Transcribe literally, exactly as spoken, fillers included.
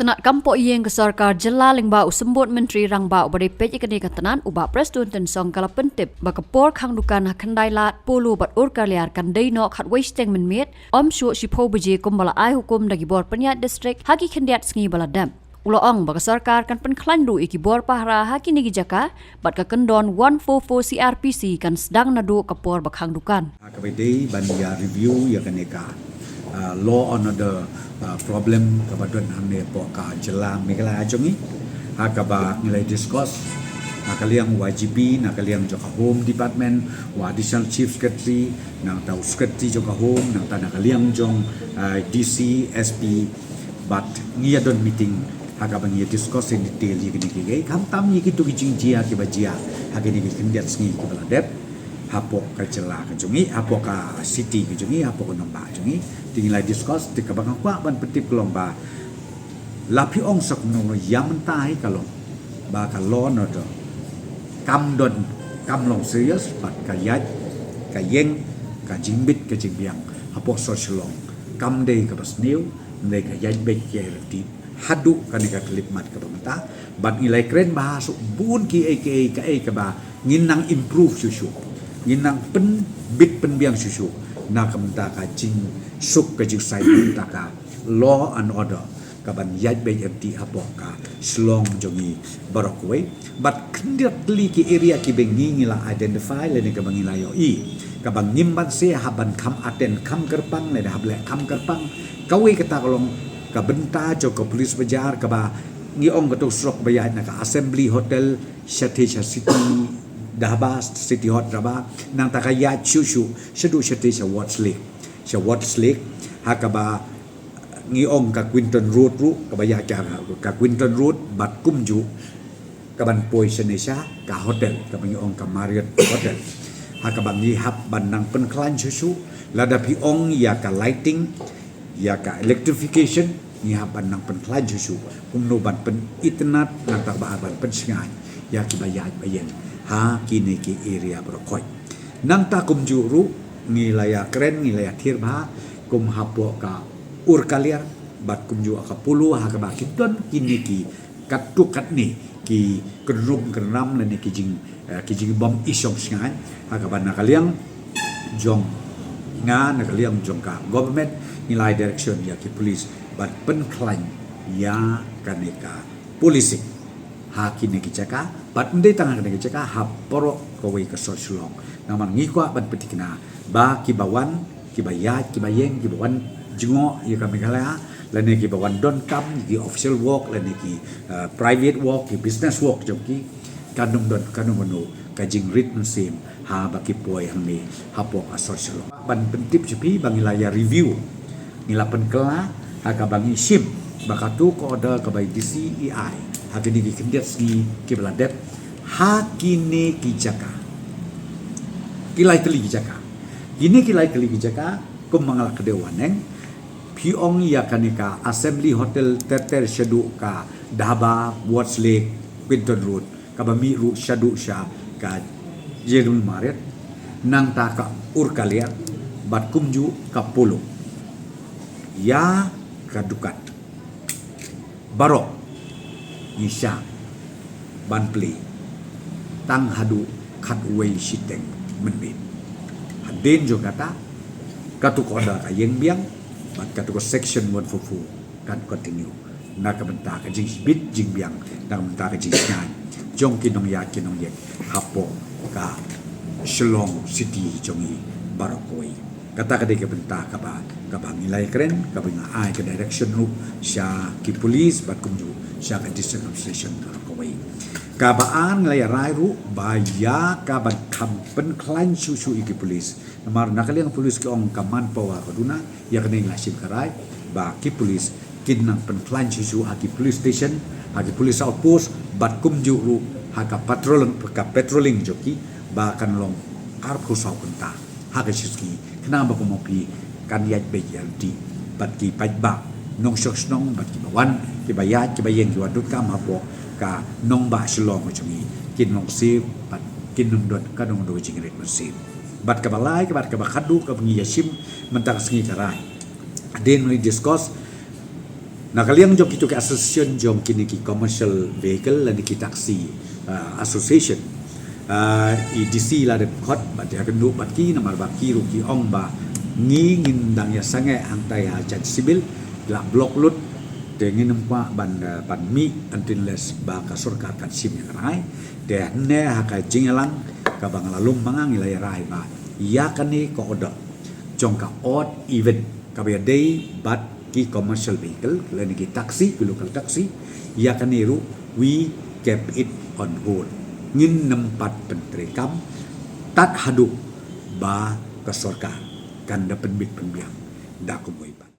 Tnat kam poh ïing ka sorkar jylla lyngba u symbud myntri rangbah uba dei peit ïa kane ka tnat u Bah Prestone Tynsong ka la pyntip ba ka por khang dukan ha Khyndai Lad, Polo bad Urkaliar kan dei noh khatwei shiteng mynmiet, ym shuh shiphew baje kumba la ai hukum da ki bor pynïaid district ha ki khyndiat sngi ba la dep. U la ong ba ka sorkar kan pynkhlaiñ ruh ïa ki bor pahara ha kine ki jaka bad ka kyndon one four four C R P C kan sdang naduh ka por ba khang dukan. Ha kaba dei ban ïa review ïa kane ka, ah, law and order, ah, problem kaba don hangne hapoh ka jylla Meghalaya jong ngi. Ha kaba ngi la discuss na ka liang Y G P, na ka liang jong ka Home Department, u Additional Chief Secretary, nangta u Secretary jong ka Home, nangta na ka liang jong, ah, D C, S P, bad ngi ïa don meeting ha kaba ngi ïa discuss in detail ïa kine kiei kiei, khamtam ïa kito ki jingjia kiba jia ha kine ki khyndiat sngi kiba la dep hapoh ka jylla ka jong ngi, hapoh ka city ka jong ngi, hapoh ka nongbah jong ngi. Te ngi la discuss, te kaba nga kwah ban pyntip ka long ba la phi ong sa kumno kumno, ïa mynta hi ka long ba ka law and order kam don, kam long serious, bad ka ïaid ka ïeng, ka jingbit ka jingbiang hapoh sor Shillong kam dei kaba sniew. Ym dei, ka ïaid beit ka ïaid ryntih haduh kane ka khyllipmat kaba mynta. Bad ngi la ïakren bha shuh bun kiei kiei, kaei kaba ngin nang improve shuh shuh, ngin nang pynbit pynbiang shuh shuh na ka bynta ka jingsuk ka jingsaiñ na ka bynta ka law and order, kaban ïaid beit ryntih hapoh ka Shillong jong ngi baroh kawei. Bad khyndiat tylli ki area kiba ngi, ngi la identify lane kaba ngi la ïohi, kaba ngim banse hap ban kham attend kham kyrpang lane hap leh kham kyrpang. Kawei kata ka long ka bynta jong ka police bazaar, kaba ngi ong kato ka surok ba ïaid na ka Assembly Hotel shathie sha City Dhaba, City Hot Dhaba, nangta ka ïaid shuh shuh shaduh shathie sha Ward's Lake, sha Ward's Lake, ha kaba ngi ong ka Quinton Road ruh, kaba ïaid ka, ka Quinton Road, bad kumjuh kaban poi shane sha ka hotel kaba ngi ong ka Marriott Hotel. Ha kaba ngi hap ban nang pynkhlaiñ shuh shuh, lada phi ong ïa ka lighting, ïa ka electrification, ngi hap ban nang pynkhlaiñ shuh shuh kumno ban pynitynnad, nangta ba ar ban pynshngaiñ ïa kiba ïaid ba ïeng ha kine ki area baroh khoit. Nangta kumjuh ruh ngi la ïakren, ngi la ïathir bha kum hapoh ka Urkaliar bad kumjuh ka Polo, ha kaba ki don kine ki katto katne ki kynrum kynram lane ki jing, eh, ki jingbym ishong shngaiñ, ha kaba na ka liang jong nga, na ka liang jong ka government, ngi la ai direction ïa ki police ban pynkhlaiñ ïa kane ka policing ha kine ki jaka, bad ym dei tang ha kine ki jaka, ha baroh kawei ka sor Shillong. Namar ngi kwah ban pynthikna ba kiba wan, kiba ïaid, kiba ïeng, kiba wan jngoh ïa ka Meghalaya, lane kiba wan donkam, ki official work lane ki, eh, private work, ki business work jong ki, kan ym don kano kano ka jingrit mynsiem haba ki poi hangne hapoh ka sor Shillong. Ban pyntip sha phi ba ngi la ïa review, ngi la pynkylla ha kaba ngi shim ba kato ka order kaba i D C i ai ha kine ki khyndiat sngi kiba la dep ha kine ki jaka, ki lai tylli ki jaka. Kine ki lai tylli ki jaka, kumba nga la kdew haneng, phi ong ïa kane ka Assembly Hotel ter ter shaduh ka Dhaba, Ward's Lake, Quinton Road, kaba mih ruh shaduh sha ka General Marriott, nangta ka Urkaliar, bad kumjuh ka Polo. Ïa ka dukan baroh ngi shah ban plie tang haduh khatwei shiteng mynmiet. Hadien jong kata, kato ka order ka ïeng biang, bad kato ka section one four four kan continue na ka bynta ka jingbit jingbiang, na ka bynta ka jingshngaiñ jong ki nongïaid ki nongïeng hapoh ka Shillong City jong ngi baroh kawei. Kata ka dei ka bynta kaba, kaba ngi la ïakren, kaba ngi la ai ka direction ruh sha ki police bad kumjuh sha ka district administration baroh kawei. Kaba ar, ngi la ïa rai ruh ba ïa kaban kham pynkhlaiñ shuh shuh ïa ki police. Namar na ka liang police ki ong ka manpower ka duna, ïa kane ngi la shim ka rai ba ki police kin nang pynkhlaiñ shuh shuh ha ki police station, ha ki police outpost, bad kumjuh ruh ha ka patrol, ka patrolling jong ki, ba kan long arphew saw kynta ha ka shi sngi, khnang ba kumno phi kan ïaid beit ïaid ryntih, bad ki paidbah nongshong shnong, bad kiba wan, kiba ïaid, kiba ïeng, kiba donkam hapoh ka nongbah Shillong ka jong ngi, kin long safe, bad kin ym don kano kano ka jingrit mynsiem. Bad kaba lai, bad kaba khatduh kaba ngi ïa shim mynta ka sngi ka rai, hadien ngi discuss, Na ka liang jong kito ki association jong kine ki commercial vehicle lane ki taxi, ah, association, ah, i D C la dep khot bad ïakynduh bad ki namar ba ki ruh ki ong ba ngi ngin dang ïa sangeh hangtai ha judge civil, la block lut, te ngin ym kwah ban, ah, ban mih until unless ba ka sorkar kan shim ïa ka rai. Te hynne ha ka jingïalang kaba nga la lum ma nga ngi la ïa rai ba ïa kane ka order jong ka odd even kaba ïadei bad ki commercial vehicle lane ki taxi, ki local taxi, ïa kane ruh we kept it on hold. Ngin ym pat pyntreikam tad haduh ba ka sorkar kan da pynbit pynbiang da kumwei pat.